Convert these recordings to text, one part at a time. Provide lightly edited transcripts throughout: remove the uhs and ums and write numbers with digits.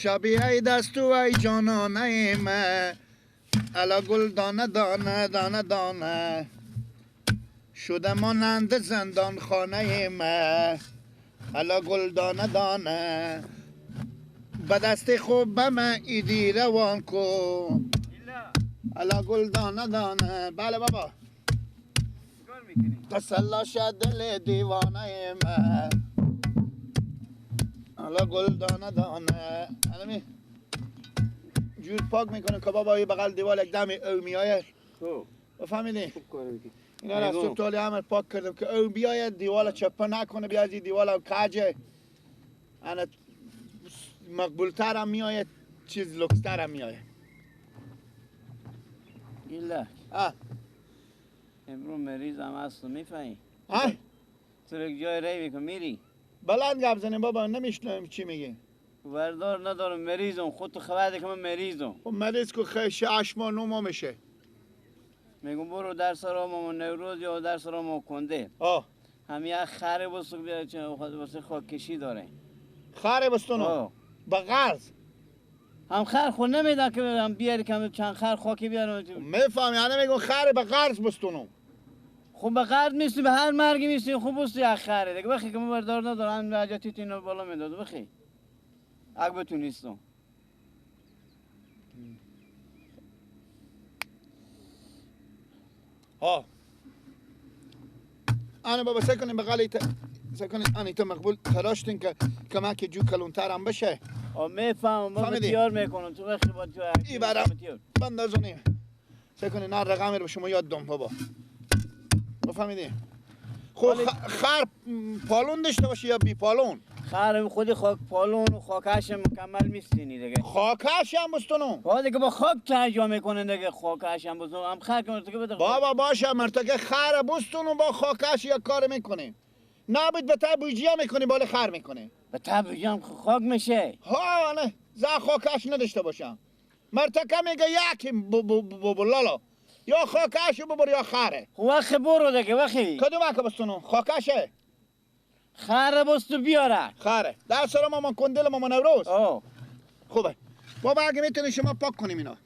شبیه ای دست و ای جانانه مه، الا گل دانه دانه دانه دانه شده مانند زندان خانه مه، الا گل دانه دانه به دست خوب به من ایدی روان کن، الا گل دانه دانه. بله بابا تسلا شد دل دیوانه من، الا گل دانه دانه. الان جور پاک میکنه که بابا یه بغل دیوال یک دم او میایه. خب بفهمیدی؟ خوب کار میکنی. اینا را صبح تالی همه پاک کردم که او بیاید دیوال چپه نکنه، بیاید این دیوال هم کجه انا مقبولتر هم میآید، چیز لکستر هم میآید. ایله امرو مریض هم هست میفهمی؟ ها؟ تو یک جای ری میکن میری؟ بلند گپ زنیم بابا نمیشنویم چی میگی. وردار ندارم مریضم، خود تو خبر ده که من مریضم. خب مریض که خیش 8 ماه 9 ماه میشه. میگم برو در سرام نوروز یا در سرام کنده. هم یه خره بسوک بیاره چه واسه خاک کشی داره. خره بستونو؟ به غرض هم خر خود نمیدن که برم بیاری که چند خر خاکی بیارم. میفهم یعنی میگم خره به غرض بستونو. خب به غرض میستی به هر مرگی میستی خوب بستی یک خره دیگه. بخی که من بردار ندارم رجاتی اینو بالا میداد بخی اگه بتونیستم. ها انا بابا سعی کنیم بغل سعی کنیم انا تو مقبول تراشتین که کمک جو کلونتر هم بشه. میفهمم بابا تیار میکنم تو بخی با تو ای برم بندازونیم. سعی کنیم نه رقمی رو به شما یاد دم بابا. بفهمیدی؟ خب خر پالون داشته باشه یا بی پالون؟ خر خودی خاک پالون و خاکش مکمل میستینی دیگه. خاکش هم بستونو؟ ها دیگه با خاک تهجا میکنه دیگه، خاکش هم بستونو هم خر که مرتکه بده. بابا باشه مرتکه خر بستونو با خاکش یا کار میکنه. نبود به تبوجی هم میکنی بالا خر میکنه. به تبوجی هم خاک میشه. ها نه زن خاکش نداشته باشم. مرتکه میگه یکی بابا یا خاکش ببر یا خره. خب وقت برو دیگه وقتی. کدوم اکه بستونو؟ خاکشه. خره بستو بیاره. خره. در سر مامان کندل مامان نوروز. آه. خوبه. بابا اگه میتونی شما پاک کنیم اینا.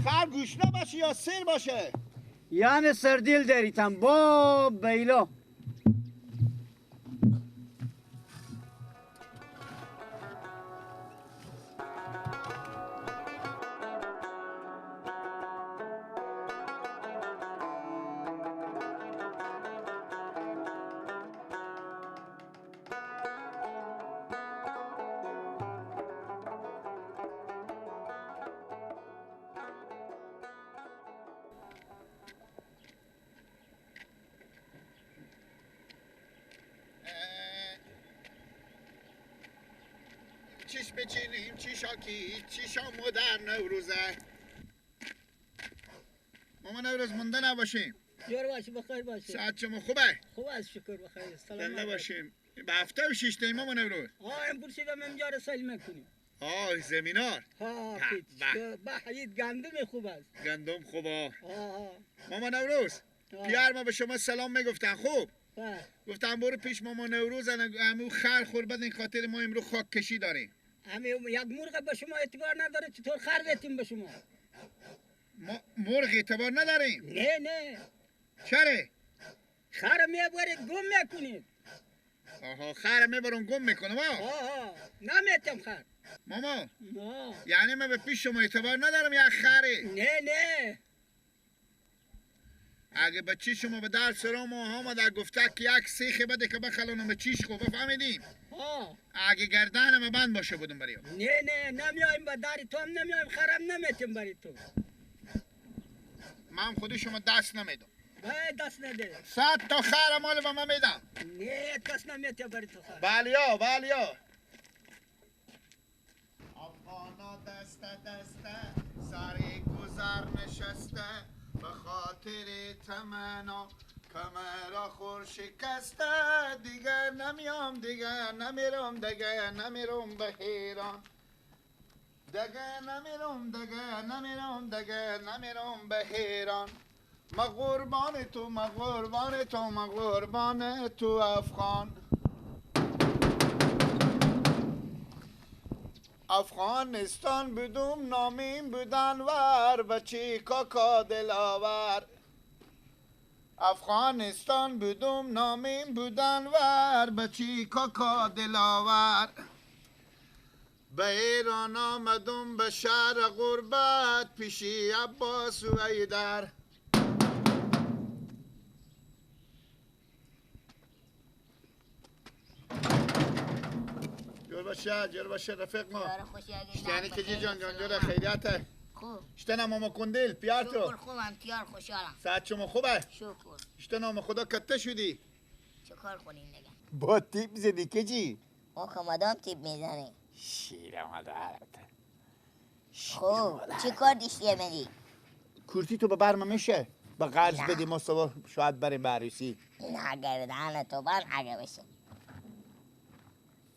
خر گوشنه باشه یا سیر باشه؟ یعنی سردیل داریتم با بیلا. چیش بچینیم چیشاکی چیشا مادر نوروزه. مامان نوروز مونده نباشیم. یار باشی بخیر باشی. ساعت شما خوبه؟ خوب است شکر بخیر. سلام. زنده باشیم. به هفته و شش تیم مامان نوروز. ها ام پرسیدم امجا رو سیل میکنیم. آه زمینار. ها به حیید گندم خوب است. گندم خوبه. ها مامان نوروز پیار ما به شما سلام میگفتن خوب. گفتم برو پیش مامان نوروز امو خر خور بدین خاطر ما امرو خاک کشی داریم. همه یک مرغ به شما اعتبار نداره چطور خر بدیم به شما؟ ما مرغ اعتبار نداریم. نه نه. چرا؟ خر میبرید گم میکنید. آها خر میبرم گم میکنم. آها نمیتم خر. ماما یعنی من به پیش شما اعتبار ندارم یا خره؟ نه نه. اگه بچی شما به در سرام آمده گفته که یک سیخ بده که بخلانم به چیش خوب بفهمیدیم. اگه گردنم بند باشه بودم بریم. نه نه نمیایم به داری تو هم نمیایم خرم نمیتیم بری تو. من خود شما دست نمیدم. باید دست نده. 100 تا خر مال به من میدم. نه کس نمیته بری تو خر. بلیا بلیا. افغانا دست دسته سر گذر نشسته به خاطر تمنا کمرا خور شکسته دیگر نمیام دیگر نمیرم دیگر نمیرم به ایران دیگر نمیرم دیگر نمیرم دیگر نمیرم به ایران. ما قربان تو ما قربان تو ما قربان تو افغان. افغانستان بدوم نامیم بودن ور بچی کاکا دلاور. افغانستان بدوم نامیم بودن ور بچی کاکا دلاور. به ایران آمدم به شهر غربت پیشی عباس و ایدر. جور باشه جور باشه رفیق ما. شتنی که جان جان جور خیریته. خوب. شتنم ماما کندل پیار تو. شکر خوبم تیار خوشحالم. ساعت شما خوبه؟ شکر. شتنم خدا کته شدی. چه کار کنیم دیگه؟ با تیپ زدی که چی؟ اون که مدام تیپ میزنه. شیر مادرت. خوب چه کار دیشتی مدی؟ کورتی تو به برم میشه؟ به قرض بدی ما صبح شاید بریم عروسی. نه گردن تو بر اگه بشه.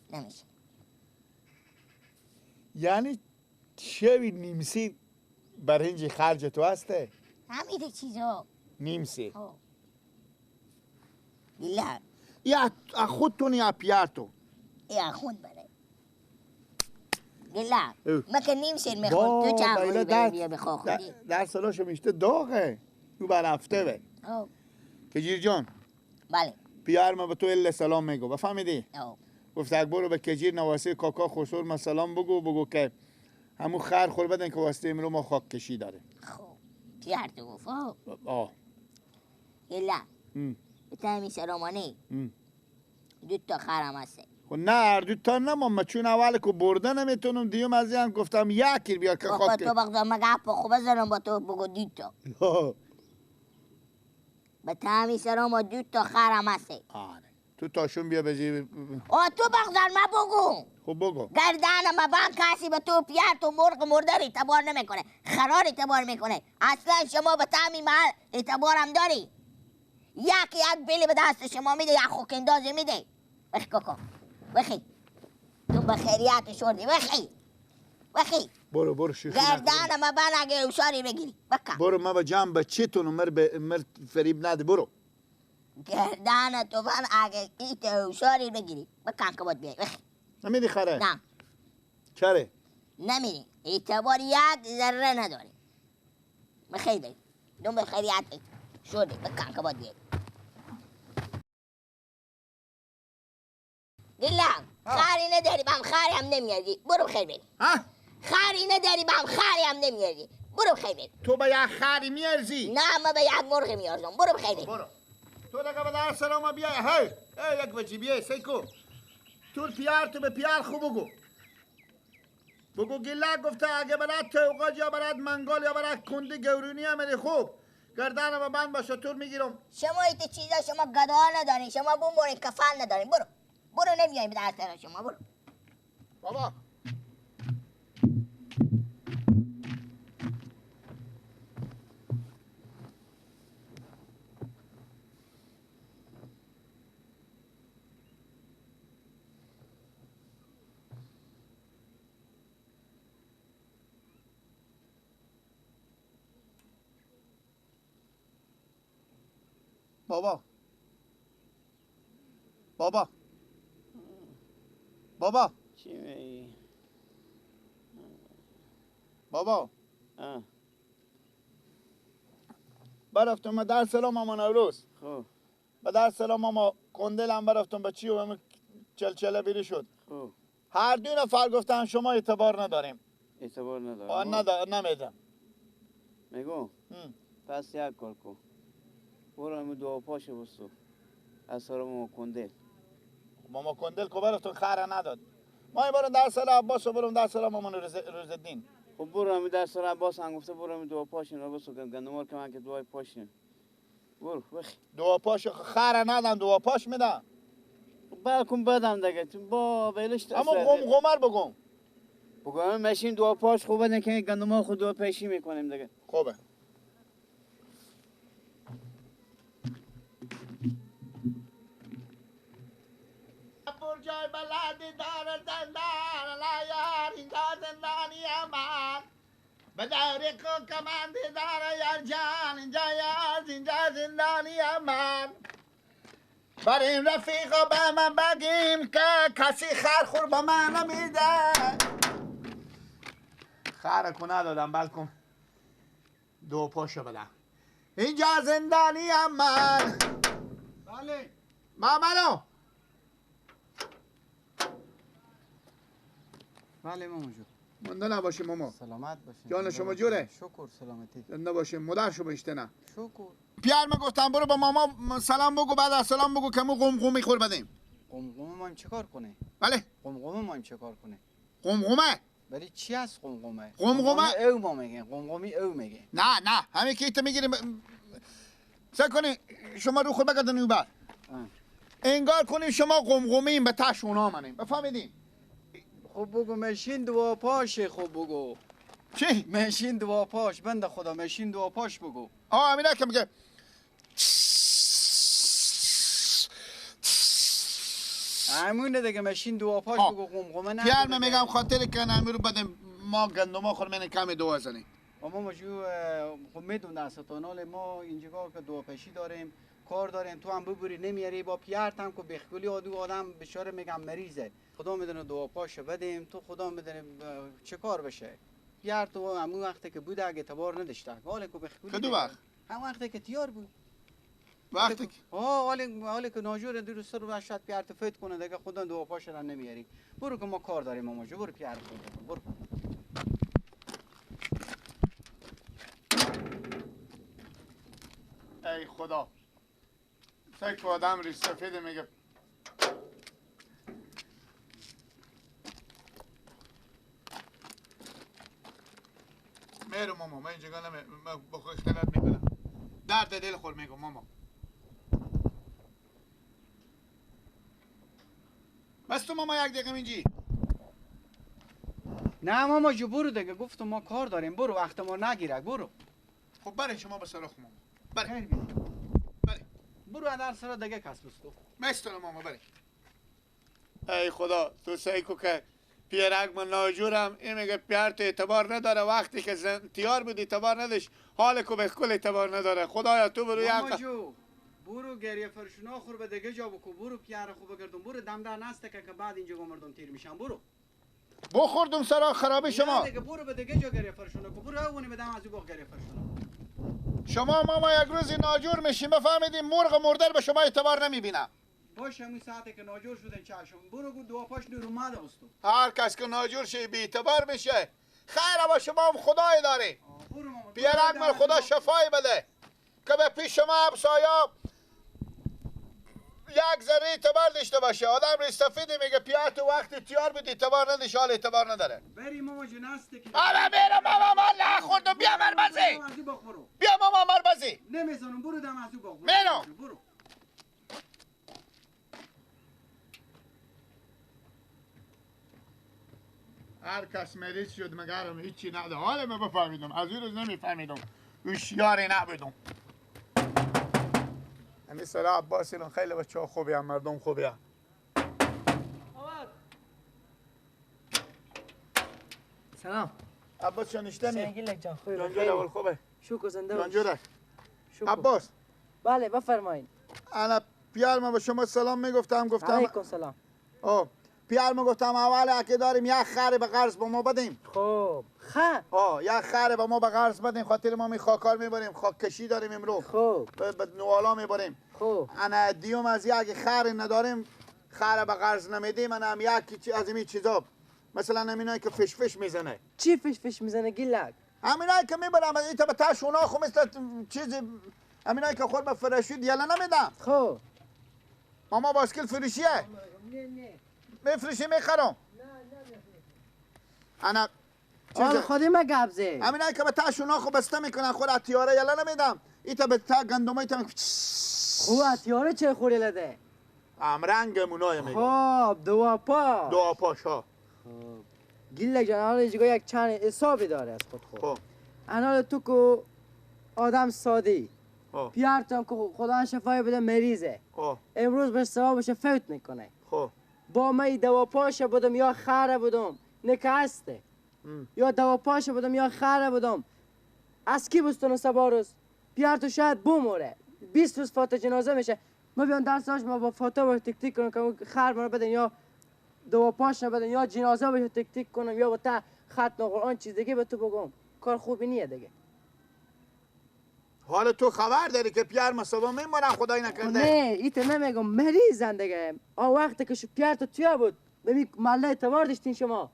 نمیشه. یعنی چه نیمسی برنج خرج تو هسته؟ همین چیزا. نیمسی. بالله. یا خودتون یا پیارتون؟ یا خود بره. بالله. ما که نیم سیر میخورد تو چند خوری بره بیا بخوا خوری. در سالاشو میشته داغه. تو برفته به. کجیر جان. بله. پیار ما به تو الا سلام میگو. بفهمیدی؟ گفت برو به کجیر نواسی کاکا خسور ما سلام بگو بگو که همون خر خور بدن که واسطه امرو ما خاک کشی داره. خب پیار تو گفت. آه. یلا. به سلامانی. دو تا خرم هسته. خب نه دو تا نه ما چون اول که برده نمیتونم دیوم از این گفتم یکی بیا که خاک تو بگو مگه اپا خوب بزنم با تو بگو دو تا. به تعمی سلام دو تا خرم هسته. آره. تو تاشون بیا بزی. آه تو بگذار ما بگو. خب بگو. گردن ما بند کسی به تو پیار تو مرغ مرده اعتبار نمیکنه. خرار اعتبار میکنه. اصلا شما به تعمی محل اعتبارم داری. یک یک بیلی به دست شما میده یک خوک اندازی میده. بخی کاکا. بخی. تو به خیریت شردی. بخی. بخی. برو برو شوخی. گردن ما بند اگه اوشاری بگیری. بکن. برو ما به جنب بچه‌تون مر فریب نده برو. گردن تو من اگه ایت اوشاری بگیری بکن که باید بیای. بخی. نمیدی خره؟ نه. چره؟ نمیدی. اعتبار یک ذره نداری. بخیر بری. دوم به خیریت شدی. بکن که باید بیای. دیلم خری نداری بهم خری هم نمیاری. برو خیر بری. ها؟ خری نداری بهم خری هم نمیاری. برو خیر بری. تو به یک خری میارزی؟ نه من به یک مرغ میارزم. برو خیر بری. برو. تو دیگه به در سلام بیای. هی ای یک بچی بیای سیکو. تو پیار تو به پیار خوب بگو. بگو گله گفته اگه برات توقاج یا برات منگال یا برات کندی گورونی هم خوب گردن به بند باشه تور میگیرم. شما ایت چیزا شما گدا ندارین. شما بوم برین کفن ندارین. برو برو نمیایم به در شما. برو بابا. بابا بابا بابا چی میگی؟ بابا برفتم به در سلام ماما نوروز. خب به در سلام ماما کندلم برفتم به چی و همه چلچله بیری شد. خب هر دو نفر گفتن شما اعتبار نداریم. اعتبار ندارم. نمیدم. میگم پس یک کار کن. برو همون دعا پاشو بسو از سر ماما کندل. ماما کندل که براتون خره نداد. ما برم در سر عباس و برم در سر مامان روزالدین. خب برو همون در سر عباس هم گفته برو همون دعا پاشین رو بسو گندمار که من که دعای پاشین. برو بخی. دعا پاش خره ندم دعا پاش میدم. بلکن بدم دیگه تو با ولش. اما قم قمر بگم. بگم ماشین دعا پاش خوبه نه که گندمار خود دعا پیشی میکنیم دیگه. خوبه. جای بلدی دار زندان یار اینجا زندانی من به دور کو کمندی دار یار جان اینجا یار اینجا زندانی من. بر این رفیقا به من بگیم که کسی خرخور با من نمیده. خرکو ندادم بلکم دو پاشو بدم. اینجا زندانی هم من. بله مامانو. بله ماما جو. مونده نباشه ماما. سلامت باشه. جان شما جوره؟ شکر سلامتی. زنده باشه مادر شما اشته. شکر. پیار من گفتم برو با ماما سلام بگو، بعد از سلام بگو که مو قمقمی خور بدیم. قمقم ما چه کار کنه؟ بله. قمقم ما چه کار کنه؟ قمقمه. ولی چی از قمقمه؟ قمقمه او ما میگه، قمقمی او میگه. نه نه، همین که ایت میگیریم. سعی کنی شما رو خود بگردن اون. انگار کنیم شما قمقمیم به تش اونا منیم. بفهمیدین؟ خب بگو مشین دوا پاشه. خب بگو چی؟ مشین دوا پاش بنده خدا، مشین دوا پاش بگو. آه همینه که میگه همونه دیگه، مشین دوا پاش بگو قمقمه. نه پیار من میگم خاطر که امیر بدم ما گندما خور من کم دوا زنی. اما ما جو خب میدون دستانال ما اینجا که دوا پشی داریم کار داریم، تو هم ببری نمیاری با پیارت هم که بخکلی آدو آدم بیچاره میگم مریضه، خدا میدونه دعا پاشو بدیم تو خدا میدونه چه کار بشه. پیار تو همون وقتی که بوده اگه اعتبار نداشته حالا که بخکلی کدو وقت؟ هم وقتی که تیار بود وقتی که حالا که ناجور دو روز رو شاید پیارت فوت کنه دیگه، خدا دعا پاشو رو نمیاری. برو که ما کار داریم ماما جو، برو پیار خود برو. ای خدا سک آدم ریش سفید میگه میرم ماما، من اینجا من با خود اختلاط میکنم، درد دل خور میگم ماما. بس تو ماما یک دقیقه اینجی. نه ماما جو برو دیگه، گفتم ما کار داریم، برو وقت ما نگیره برو. خب برای شما به سراغ ماما بره برو در سرا دیگه کس بستو مستانو ماما بره. ای خدا تو سیکو که پیرک من ناجورم، این میگه پیار تو اعتبار نداره، وقتی که تیار بود اعتبار نداشت، حال کو به کل اعتبار نداره. خدایا تو برو ماما جو برو گریه فرشونا خور به دیگه جا بکو، برو پیار خوب بگردم، برو دم در نسته که بعد اینجا مردم تیر میشن. برو بخوردم سرا خرابی شما. دیگه برو به دیگه جا گریه فرشونا کو، برو اونی بدم از باغ گریه فرشونا. شما ماما یک روزی ناجور میشیم بفهمیدیم مرغ مردر به شما اعتبار نمیبینم. باشه همون ساعتی که ناجور شدن چشم برو گو دعا پاش نور اومده استو. هر کس که ناجور شه بی اعتبار میشه. خیر با شما هم خدای داره. پیرک من خدا شفای بده که به پیش شما همسایا یک ذره اعتبار داشته باشه. آدم ریش سفیدی میگه پیار تو وقتی تیار بود اعتبار نداشت، حال اعتبار نداره. بری ماما جون هستی که آره میرم ماما، من نخوردم. بیا مربزی، بیا ماما مربزی. نمیزنم برو دم از باغ میرم. برو هر کس مریض شد مگرم هیچی نده. حالا من بفهمیدم از این روز نمیفهمیدم، هوشیاری نبودم. همین سرا عباس ایران خیلی بچه ها خوبی هم، مردم خوبی هم. سلام عباس جان، نشتنی؟ جان خوبی؟ جان اول خوبه؟ شکر زنده باشی. جان عباس. بله بفرمایید. انا پیار ما به شما سلام میگفتم، گفتم علیکم سلام. آه پیار ما گفتم اول که داریم یک خر به قرض با ما بدیم. خب خر؟ آه یک خر به ما به قرض بدیم، خاطر ما می خاکار میبریم، خاک کشی داریم امروز. خب به نوالا میبریم. خب انا دیوم از یک خر نداریم، خر به قرض نمیدیم. انا هم یک از این چیزا مثلا همینایی که فش فش میزنه. چی فش فش میزنه گیلک؟ همینایی که میبرم این تا به تاش اونا خو مثل چیز همینایی که خود به فرشید یلا نمیدم. خب ماما باسکل فروشیه؟ نه نه میفروشی میخرم. نه نه انا آل خودی ما گبزه. همینایی که به تاش اونا خو بسته میکنن خود اتیاره یلا نمیدم. ایتا به تا گندمای تا خو اتیاره چه خوری لده؟ امرنگ مونای میگم. خب دو پا. دو پاش ها. خب گیلک جان حالا اینجا یک چند حسابی داره از خود. خب انال تو کو آدم ساده پیارتم که خدا شفای بده مریضه. خب امروز به ثوابش فوت میکنه. خب با من دوا پاشه بودم یا خره بودم نکسته یا دوا پاشه بودم یا خره بودم از کی بستون سباروز پیارتو شاید بموره 20 روز فاتحه جنازه میشه. ما بیان درساش ما با فاتحه باش تک تک کنم که خر ما بدن یا دوا پاش بدن یا جنازه باشه تک تک کنم یا با تا ختم قرآن چیز دیگه به تو بگم کار خوبی نیه دیگه. حالا تو خبر داری که پیار ما صبح میمونم خدای نکرده؟ نه ایت نمیگم مریضن دیگه. آ وقتی که شو پیار تو تویا بود ببین مله اعتبار داشتین شما؟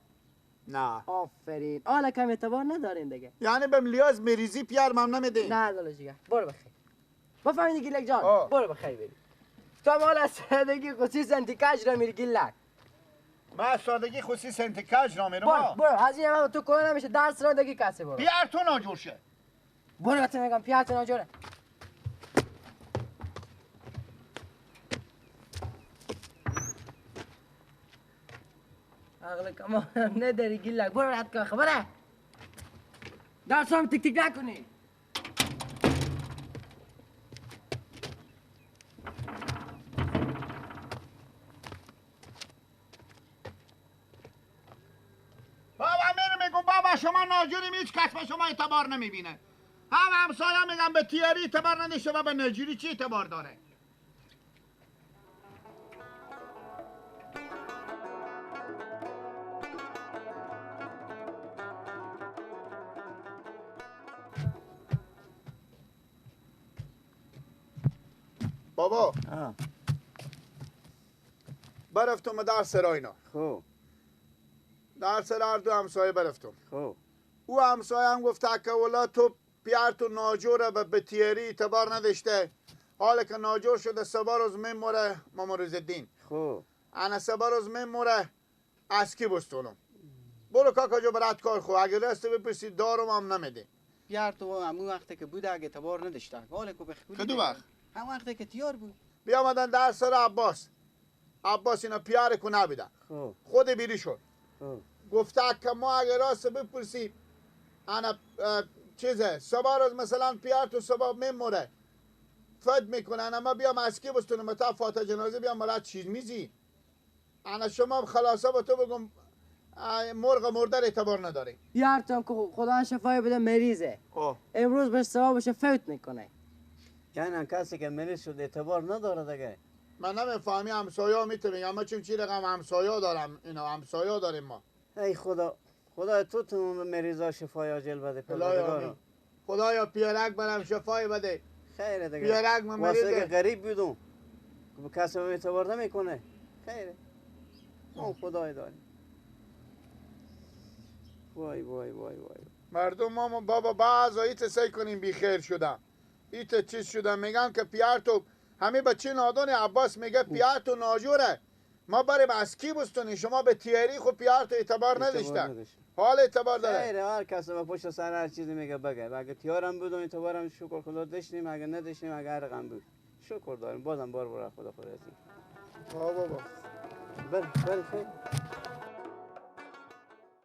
نه. آفرین. حالا کم اعتبار ندارین دیگه. یعنی به لیاز مریضی پیار مم نمیده؟ نه داداش دیگه. برو بخیر. بفهمیدی گیلک جان؟ برو بخیر بری. تو مال از سادگی خصوصی سنتیکاج را میری گیلک. من از سادگی خصوصی سنتیکاج را میرم. برو از این من تو کنه نمیشه درس را دیگه کسی برو. پیار تو ناجور شه. برو بهت میگم پیار تو ناجوره. عقل کمان نداری گیلک. برو رد کن خبره. درس هم تک تک نکنی. شما ناجوریم هیچ کس به شما اعتبار نمیبینه. هم همسایه میگم به تیاری اعتبار نداشته و به ناجوری چی اعتبار داره؟ بابا برفتم در سراینا. خب در سر دو همسایه برفتم. خب او همسایه هم گفته که ولا تو پیار تو ناجوره و به تیاری اعتبار نداشته. حالا که ناجور شده سبا روز میموره مامروزالدین. خب انا سبا روز میموره از کی بستونم؟ برو کاکا جو برات کار خو اگه راست بپرسی دارم هم نمیده. پیار تو همون وقتی که بوده اگه اعتبار نداشته. حالا که بخکولی کدو وقت؟ هم وقتی که تیار بود. بیامدن در سر عباس. عباس اینا پیار کو نبیدن. خب خود بیری شد. خب گفته که ما اگه راست بپرسی انا چیزه صبح روز مثلا پیار تو صبح میموره فد میکنن اما بیام از کی بستونم تا فاتحه جنازه بیام مرا چیز میزی. انا شما خلاصه با تو بگم مرغ مرده اعتبار نداره. پیار تو که خدا شفای بده مریضه. امروز به ثوابش فوت میکنه. یعنی کسی که مریض شد اعتبار نداره دیگه. من نمیفهمی همسایه میتونم اما چون چی رقم همسایه دارم اینا همسایه داریم ما. ای خدا خدا تو تو مریضا شفای عاجل بده. خدایا خدایا پیرک برم شفای بده. خیره دیگه. پیرک من مریضه. واسه غریب بودم که کسی اعتبار نمیکنه. خیره. ما خدای داریم. وای وای وای وای. مردم ما بابا بعضا ایت سعی کنیم بی خیر شدم. ایت چیز شدم میگم که پیار تو همه بچه نادان عباس میگه پیار تو ناجوره. ما بریم از کی بستونی شما به تیاری خو پیار تو اعتبار نداشته. حال اعتبار داره. خیر هر کس به پشت سر هر چیزی میگه بگه. اگه تیارم بود اعتبارم شکر خدا داشتیم، اگه نداشتیم اگه هر رقم بود شکر داریم. بازم بار بار خدا خدا هستیم. بابا بله بله خیر.